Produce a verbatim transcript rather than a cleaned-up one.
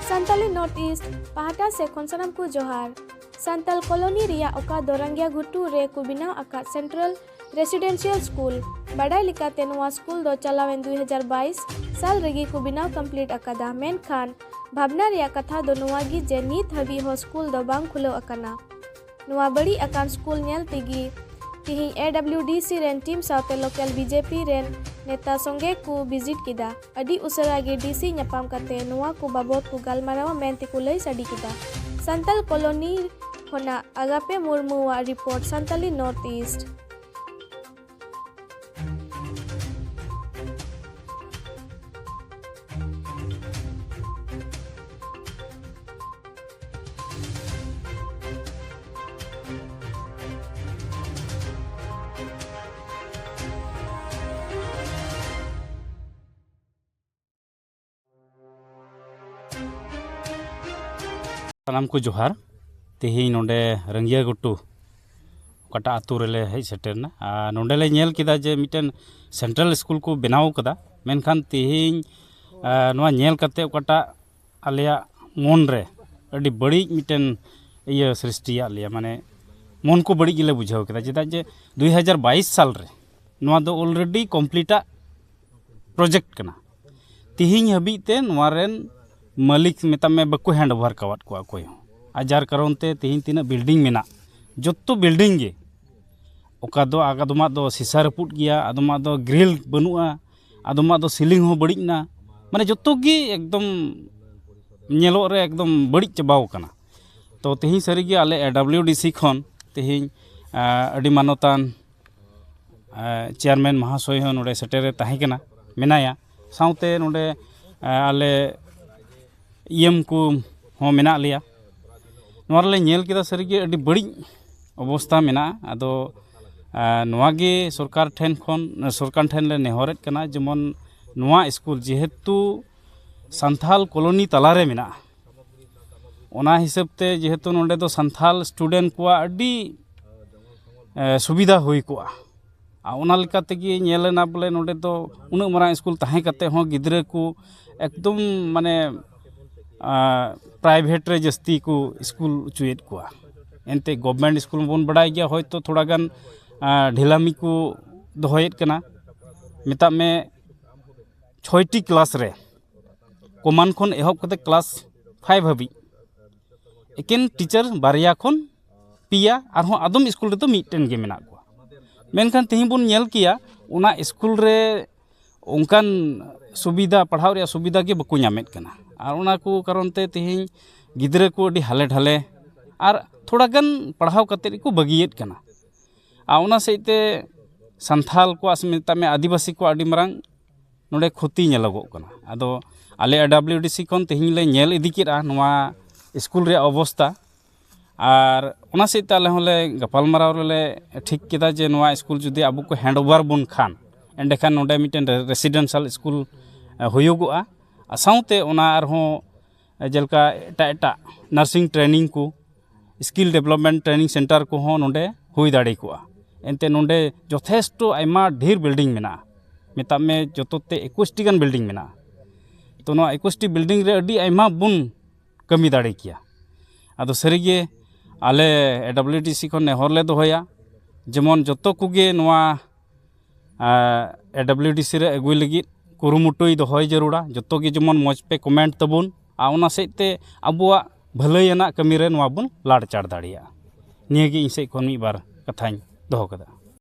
Santali north East ᱯᱟᱦᱴᱟ ᱥᱮᱫ ᱠᱷᱚᱱ ᱥᱟᱱᱟᱢ ᱠᱚ ᱡᱚᱦᱟᱨ᱾ ᱥᱟᱱᱛᱟᱞ ᱠᱚᱞᱳᱱᱤ ᱨᱮᱭᱟᱜ ᱚᱠᱟ ᱫᱚᱨᱟᱝᱜᱤᱭᱟ ᱜᱷᱩᱴᱩ ᱨᱮ ᱠᱚ ᱵᱮᱱᱟᱣ ᱟᱠᱟᱫ ᱥᱮᱱᱴᱨᱟᱞ ᱨᱮᱥᱤᱰᱮᱱᱥᱤᱭᱟᱞ ᱥᱠᱩᱞ, ᱵᱟᱰᱟᱭ ᱞᱮᱠᱟᱛᱮ ᱱᱚᱣᱟ ᱥᱠᱩᱞ ᱫᱚ ᱪᱟᱞᱟᱣᱮᱱ ᱫᱩᱭ ᱦᱟᱡᱟᱨ ᱵᱟᱭᱤᱥ ᱥᱟᱞ ᱨᱮᱜᱮ ᱠᱚ ᱵᱮᱱᱟᱣ ᱠᱚᱢᱯᱞᱤᱴ ᱟᱠᱟᱫᱟ, ᱢᱮᱱᱠᱷᱟᱱ ᱵᱷᱟᱵᱽᱱᱟ ᱨᱮᱭᱟᱜ ᱠᱟᱛᱷᱟ ᱫᱚ ᱱᱚᱣᱟ ᱜᱮ ᱡᱮ ᱱᱤᱛ ᱦᱟᱹᱵᱤᱡ ᱦᱚᱸ ᱥᱠᱩᱞ ᱫᱚ ᱵᱟᱝ ᱠᱷᱩᱞᱟᱹᱣ ᱟᱠᱟᱱᱟ᱾ ᱱᱚᱣᱟ ᱵᱟᱹᱲᱤᱡ ᱟᱠᱟᱱ ᱥᱠᱩᱞ ᱧᱮᱞ ᱛᱮᱜᱮ ᱛᱤᱦᱤᱧ ᱮ ᱰᱟᱵᱞᱤᱭᱩ ᱰᱤ ᱥᱤ ᱨᱮᱱ ᱴᱤᱢ ᱥᱟᱶᱛᱮ ᱞᱳᱠᱟᱞ ᱵᱤ ᱡᱮ ᱯᱤ ᱨᱮᱱ ᱱᱮᱛᱟ ᱥᱚᱸᱜᱮ ᱠᱚ ᱵᱷᱤᱡᱤᱴ ᱠᱮᱫᱟ᱾ ᱟᱹᱰᱤ ᱩᱥᱟᱹᱨᱟ ᱜᱮ ᱰᱤ ᱥᱤ ᱧᱟᱯᱟᱢ ᱠᱟᱛᱮ ᱱᱚᱣᱟ ᱠᱚ ᱵᱟᱵᱚᱫ ᱠᱚ ᱜᱟᱞᱢᱟᱨᱟᱣᱟ ᱢᱮᱱᱛᱮ ᱠᱚ ᱞᱟᱹᱭ ᱥᱟᱰᱮ ᱠᱮᱫᱟ᱾ ᱥᱟᱱᱛᱟᱞ ᱠᱚᱞᱳᱱᱤ ᱠᱷᱚᱱᱟᱜ ᱟᱜᱟᱯᱮ ᱢᱩᱨᱢᱩᱣᱟᱜ ᱨᱤᱯᱳᱨᱴ, ᱥᱟᱱᱛᱟᱞᱤ ᱱᱚᱨᱛᱷ ᱤᱥᱴ᱾ ᱥᱟᱱᱟᱢ ᱠᱚ ᱡᱚᱦᱟᱨ᱾ ᱛᱮᱦᱮᱧ ᱱᱚᱰᱮ ᱨᱟᱹᱝᱜᱤᱭᱟᱹ ᱜᱷᱩᱴᱩ ᱚᱠᱟᱴᱟᱜ ᱟᱹᱛᱩ ᱨᱮᱞᱮ ᱦᱮᱡ ᱥᱮᱴᱮᱨ ᱮᱱᱟ, ᱟᱨ ᱱᱚᱰᱮ ᱞᱮ ᱧᱮᱞ ᱠᱮᱫᱟ ᱡᱮ ᱢᱤᱫᱴᱮᱱ ᱥᱮᱱᱴᱨᱟᱞ ᱥᱠᱩᱞ ᱠᱚ ᱵᱮᱱᱟᱣ ᱠᱟᱫᱟ, ᱢᱮᱱᱠᱷᱟᱱ ᱛᱮᱦᱮᱧ, ᱟᱨ, ᱱᱚᱣᱟ ᱧᱮᱞ ᱠᱟᱛᱮ ᱚᱠᱟᱴᱟᱜ ᱟᱞᱮᱭᱟᱜ ᱢᱚᱱ ᱨᱮ ᱟᱹᱰᱤ ᱵᱟᱹᱲᱤᱡ ᱢᱤᱫᱴᱮᱱ ᱤᱭᱟᱹ ᱥᱨᱤᱥᱴᱤᱭᱟᱫ ᱞᱮᱭᱟ, ᱢᱟᱱᱮ ᱢᱚᱱ ᱠᱚ ᱵᱟᱹᱲᱤᱡ ᱜᱮᱞᱮ ᱵᱩᱡᱷᱟᱹᱣ ᱠᱮᱫᱟ᱾ ᱪᱮᱫᱟᱜ ᱡᱮ ᱫᱩᱭ ᱦᱟᱡᱟᱨ ᱵᱟᱭᱤᱥ ᱥᱟᱞ ᱨᱮ ᱱᱚᱣᱟ ᱫᱚ ᱚᱞᱨᱮᱰᱤ ᱠᱚᱢᱯᱞᱤᱴᱟᱜ ᱯᱨᱚᱡᱮᱠᱴ ᱠᱟᱱᱟ᱾ ᱛᱤᱦᱤᱧ ᱦᱟᱹᱵᱤᱡ ᱛᱮ ᱱᱚᱣᱟ ᱨᱮᱱ ᱢᱟᱹᱞᱤᱠ, ᱢᱮᱛᱟᱜ ᱢᱮ, ᱵᱟᱠᱚ ᱦᱮᱱᱰ ᱳᱵᱷᱟᱨ ᱠᱟᱣᱟᱫ ᱠᱚᱣᱟ ᱚᱠᱚᱭ ᱦᱚᱸ᱾ ᱟᱨ ᱡᱟᱨ ᱠᱟᱨᱚᱱ ᱛᱮ ᱛᱤᱦᱤᱧ ᱛᱤᱱᱟᱹᱜ ᱵᱤᱞᱰᱤᱝ ᱢᱮᱱᱟᱜ, ᱡᱚᱛᱚ ᱵᱤᱞᱰᱤᱝ ᱜᱮ, ᱚᱠᱟ ᱫᱚ ᱟᱫᱚᱢᱟᱜ ᱫᱚ ᱥᱤᱥᱟ ᱨᱟᱹᱯᱩᱫ ᱜᱮᱭᱟ, ᱟᱫᱚᱢᱟᱜ ᱫᱚ ᱜᱨᱤᱞ ᱵᱟᱹᱱᱩᱜᱼᱟ, ᱟᱫᱚᱢᱟᱜ ᱫᱚ ᱥᱤᱞᱤᱝ ᱦᱚᱸ ᱵᱟᱹᱲᱤᱡ ᱮᱱᱟ, ᱢᱟᱱᱮ ᱡᱚᱛᱚ ᱜᱮ ᱮᱠᱫᱚᱢ ᱧᱮᱞᱚᱜ ᱨᱮ ᱮᱠᱫᱚᱢ ᱵᱟᱹᱲᱤᱡ ᱪᱟᱵᱟᱣ ᱠᱟᱱᱟ᱾ ᱛᱚ ᱛᱮᱦᱮᱧ ᱥᱟᱹᱨᱤᱜᱮ ᱟᱞᱮ ᱮ ᱰᱟᱵᱞᱤᱭᱩ ᱰᱤ ᱥᱤ ᱠᱷᱚᱱ ᱛᱮᱦᱮᱧ, ᱟᱸ, ᱟᱹᱰᱤ ᱢᱟᱱᱚᱛᱟᱱ, ᱟᱸ, ᱪᱮᱭᱟᱨᱢᱮᱱ ᱢᱟᱦᱟᱥᱚᱭ ᱦᱚᱸ ᱱᱚᱰᱮ ᱥᱮᱴᱮᱨᱮ ᱛᱟᱦᱮᱸ ᱠᱟᱱᱟ, ᱢᱮᱱᱟᱭᱟ, ᱥᱟᱶᱛᱮ ᱱᱚᱰᱮ, ᱟᱸ, ᱟᱞᱮ ᱤ ᱮᱢ ᱠᱚ ᱦᱚᱸ ᱢᱮᱱᱟᱜ ᱞᱮᱭᱟ᱾ ᱱᱚᱣᱟ ᱨᱮᱞᱮ ᱧᱮᱞ ᱠᱮᱫᱟ ᱥᱟᱹᱨᱤᱜᱮ ᱟᱹᱰᱤ ᱵᱟᱹᱲᱤᱡ ᱚᱵᱚᱥᱛᱟ ᱢᱮᱱᱟᱜᱼᱟ᱾ ᱟᱫᱚ, ᱟᱸ, ᱱᱚᱣᱟ ᱜᱮ ᱥᱚᱨᱠᱟᱨ ᱴᱷᱮᱱ ᱠᱷᱚᱱ, ᱥᱚᱨᱠᱟᱨ ᱴᱷᱮᱱ ᱞᱮ ᱱᱮᱦᱚᱨᱮᱫ ᱠᱟᱱᱟ, ᱡᱮᱢᱚᱱ ᱱᱚᱣᱟ ᱥᱠᱩᱞ ᱡᱮᱦᱮᱛᱩ ᱥᱟᱱᱛᱷᱟᱞ ᱠᱚᱞᱳᱱᱤ ᱛᱟᱞᱟᱨᱮ ᱢᱮᱱᱟᱜᱼᱟ, ᱚᱱᱟ ᱦᱤᱥᱟᱹᱵ ᱛᱮ ᱡᱮᱦᱮᱛᱩ ᱱᱚᱰᱮ ᱫᱚ ᱥᱟᱱᱛᱷᱟᱞ ᱥᱴᱩᱰᱮᱱᱴ ᱠᱚᱣᱟᱜ ᱟᱹᱰᱤ, ᱮ, ᱥᱩᱵᱤᱫᱷᱟ ᱦᱩᱭ ᱠᱚᱜᱼᱟ᱾ ᱟᱨ ᱚᱱᱟ ᱞᱮᱠᱟ ᱛᱮᱜᱮ ᱧᱮᱞ ᱮᱱᱟ ᱵᱚᱞᱮ ᱱᱚᱰᱮ ᱫᱚ ᱩᱱᱟᱹᱜ ᱢᱟᱨᱟᱝ ᱥᱠᱩᱞ ᱛᱟᱦᱮᱸ ᱠᱟᱛᱮ ᱦᱚᱸ ᱜᱤᱫᱽᱨᱟᱹ ᱠᱚ ᱮᱠᱫᱚᱢ, ᱢᱟᱱᱮ, ᱯᱨᱟᱭᱵᱷᱮᱴ ᱨᱮ ᱡᱟᱹᱥᱛᱤ ᱠᱚ ᱥᱠᱩᱞ ᱦᱚᱪᱚᱭᱮᱫ ᱠᱚᱣᱟ᱾ ᱮᱱᱛᱮ ᱜᱚᱵᱷᱢᱮᱱᱴ ᱥᱠᱩᱞ ᱢᱟᱵᱚᱱ ᱵᱟᱰᱟᱭ ᱜᱮᱭᱟ, ᱦᱚᱭᱛᱳ ᱛᱷᱚᱲᱟ ᱜᱟᱱ ᱰᱷᱤᱞᱟᱢᱤ ᱠᱚ ᱫᱚᱦᱚᱭᱮᱫ ᱠᱟᱱᱟ᱾ ᱢᱮᱛᱟᱜ ᱢᱮ ᱪᱷᱚᱭᱴᱤ ᱠᱞᱟᱥ ᱨᱮ, ᱠᱚᱢᱟᱱ ᱠᱷᱚᱱ ᱮᱦᱚᱵ ᱠᱟᱛᱮ ᱠᱞᱟᱥ ᱯᱷᱟᱭᱤᱵᱷ ᱦᱟᱹᱵᱤᱡ ᱮᱠᱮᱱ ᱴᱤᱪᱟᱨ ᱵᱟᱨᱭᱟ ᱠᱷᱚᱱ ᱯᱮᱭᱟ, ᱟᱨᱦᱚᱸ ᱟᱫᱚᱢ ᱥᱠᱩᱞ ᱨᱮᱫᱚ ᱢᱤᱫᱴᱮᱱ ᱜᱮ ᱢᱮᱱᱟᱜ ᱠᱚᱣᱟ᱾ ᱢᱮᱱᱠᱷᱟᱱ ᱛᱮᱦᱮᱧ ᱵᱚᱱ ᱧᱮᱞ ᱠᱮᱭᱟ, ᱚᱱᱟ ᱥᱠᱩᱞ ᱨᱮ ᱚᱱᱠᱟᱱ ᱥᱩᱵᱤᱫᱷᱟ, ᱯᱟᱲᱦᱟᱣ ᱨᱮᱭᱟᱜ ᱥᱩᱵᱤᱫᱷᱟ ᱜᱮ ᱵᱟᱠᱚ ᱧᱟᱢᱮᱫ ᱠᱟᱱᱟ᱾ ᱟᱨ ᱚᱱᱟ ᱠᱚ ᱠᱟᱨᱚᱱ ᱛᱮ ᱛᱮᱦᱮᱧ ᱜᱤᱫᱽᱨᱟᱹ ᱠᱚ ᱟᱹᱰᱤ ᱦᱟᱞᱮ ᱰᱷᱟᱞᱮ ᱟᱨ ᱛᱷᱚᱲᱟ ᱜᱟᱱ ᱯᱟᱲᱦᱟᱣ ᱠᱟᱛᱮᱫ ᱜᱮᱠᱚ ᱵᱟᱹᱜᱤᱭᱮᱫ ᱠᱟᱱᱟ᱾ ᱟᱨ ᱚᱱᱟ ᱥᱮᱫ ᱛᱮ ᱥᱟᱱᱛᱷᱟᱞ ᱠᱚᱣᱟᱜ ᱥᱮ ᱢᱮᱛᱟᱜ ᱢᱮ ᱟᱹᱫᱤᱵᱟᱹᱥᱤ ᱠᱚᱣᱟᱜ ᱟᱹᱰᱤ ᱢᱟᱨᱟᱝ ᱱᱚᱰᱮ ᱠᱷᱚᱛᱤ ᱧᱮᱞᱚᱜᱚᱜ ᱠᱟᱱᱟ᱾ ᱟᱫᱚ ᱟᱞᱮ ᱰᱟᱵᱞᱤᱭᱩᱰᱤᱥᱤ ᱠᱷᱚᱱ ᱛᱮᱦᱮᱧ ᱞᱮ ᱧᱮᱞ ᱤᱫᱤ ᱠᱮᱫᱼᱟ ᱱᱚᱣᱟ ᱥᱠᱩᱞ ᱨᱮᱭᱟᱜ ᱚᱵᱚᱥᱛᱟ, ᱟᱨ ᱚᱱᱟ ᱥᱮᱫ ᱛᱮ ᱟᱞᱮ ᱦᱚᱸᱞᱮ ᱜᱟᱯᱟᱞᱢᱟᱨᱟᱣ ᱨᱮᱞᱮ ᱴᱷᱤᱠ ᱠᱮᱫᱟ ᱡᱮ ᱱᱚᱣᱟ ᱥᱠᱩᱞ ᱡᱩᱫᱤ ᱟᱵᱚ ᱠᱚ ᱦᱮᱱᱰ ᱳᱵᱷᱟᱨ ᱵᱚᱱ ᱠᱷᱟᱱ, ᱮᱸᱰᱮᱠᱷᱟᱱ ᱱᱚᱰᱮ ᱢᱤᱫᱴᱮᱱ ᱨᱮ-, ᱨᱮᱥᱤᱰᱮᱱᱥᱟᱞ ᱥᱠᱩᱞ, ᱮ, ᱦᱩᱭᱩᱜᱚᱜᱼᱟ᱾ ᱟᱨ ᱥᱟᱶᱛᱮ ᱚᱱᱟ ᱟᱨᱦᱚᱸ, ᱮ, ᱡᱮᱞᱮᱠᱟ ᱮᱴᱟᱜ ᱮᱴᱟᱜ ᱱᱟᱨᱥᱤᱝ ᱴᱨᱮᱱᱤᱝ ᱠᱚ, ᱥᱠᱤᱞ ᱰᱮᱵᱷᱞᱚᱯᱢᱮᱱᱴ ᱴᱨᱮᱱᱤᱝ ᱥᱮᱱᱴᱟᱨ ᱠᱚᱦᱚᱸ ᱱᱚᱰᱮ ᱦᱩᱭ ᱫᱟᱲᱮ ᱠᱚᱜᱼᱟ᱾ ᱮᱱᱛᱮ ᱱᱚᱰᱮ ᱡᱚᱛᱷᱮᱥᱴᱚ ᱟᱭᱢᱟ ᱰᱷᱮᱨ ᱵᱤᱞᱰᱤᱝ ᱢᱮᱱᱟᱜᱼᱟ᱾ ᱢᱮᱛᱟᱜ ᱢᱮ ᱡᱚᱛᱚ ᱛᱮ ᱮᱠᱩᱥᱴᱤ ᱜᱟᱱ ᱵᱤᱞᱰᱤᱝ ᱢᱮᱱᱟᱜᱼᱟ᱾ ᱛᱚ ᱱᱚᱣᱟ ᱮᱠᱩᱥᱴᱤ ᱵᱤᱞᱰᱤᱝ ᱨᱮ ᱟᱹᱰᱤ ᱟᱭᱢᱟ ᱵᱚᱱ ᱠᱟᱹᱢᱤ ᱫᱟᱲᱮ ᱠᱮᱭᱟ᱾ ᱟᱫᱚ ᱥᱟᱹᱨᱤᱜᱮ ᱟᱞᱮ ᱰᱟᱵᱞᱤᱭᱩᱰᱤᱥᱤ ᱠᱷᱚᱱ ᱱᱮᱦᱚᱨ ᱞᱮ ᱫᱚᱦᱚᱭᱟ, ᱡᱮᱢᱚᱱ ᱡᱚᱛᱚ ᱠᱚᱜᱮ ᱱᱚᱣᱟ ᱰᱟᱵᱞᱤᱭᱩᱰᱤᱥᱤ ᱨᱮ ᱟᱹᱜᱩᱭ ᱞᱟᱹᱜᱤᱫ ᱠᱩᱨᱩᱢᱩᱴᱩᱭ ᱫᱚᱦᱚᱭ ᱡᱟᱹᱨᱩᱲᱟ᱾ ᱡᱚᱛᱚ ᱜᱮ ᱡᱮᱢᱚᱱ ᱢᱚᱡᱽ ᱯᱮ ᱠᱚᱢᱮᱱᱴ ᱛᱟᱵᱚᱱ, ᱟᱨ ᱚᱱᱟ ᱥᱮᱫ ᱛᱮ ᱟᱵᱚᱣᱟᱜ ᱵᱷᱟᱹᱞᱟᱹᱭ ᱟᱱᱟᱜ ᱠᱟᱹᱢᱤ ᱨᱮ ᱱᱚᱣᱟ ᱵᱚᱱ ᱞᱟᱲᱪᱟᱲ ᱫᱟᱲᱮᱭᱟᱜᱼᱟ᱾ ᱱᱤᱭᱟᱹ ᱜᱮ ᱤᱧ ᱥᱮᱫ ᱠᱷᱚᱱ ᱢᱤᱫ ᱵᱟᱨ ᱠᱟᱛᱷᱟᱧ ᱫᱚᱦᱚ ᱠᱟᱫᱟ᱾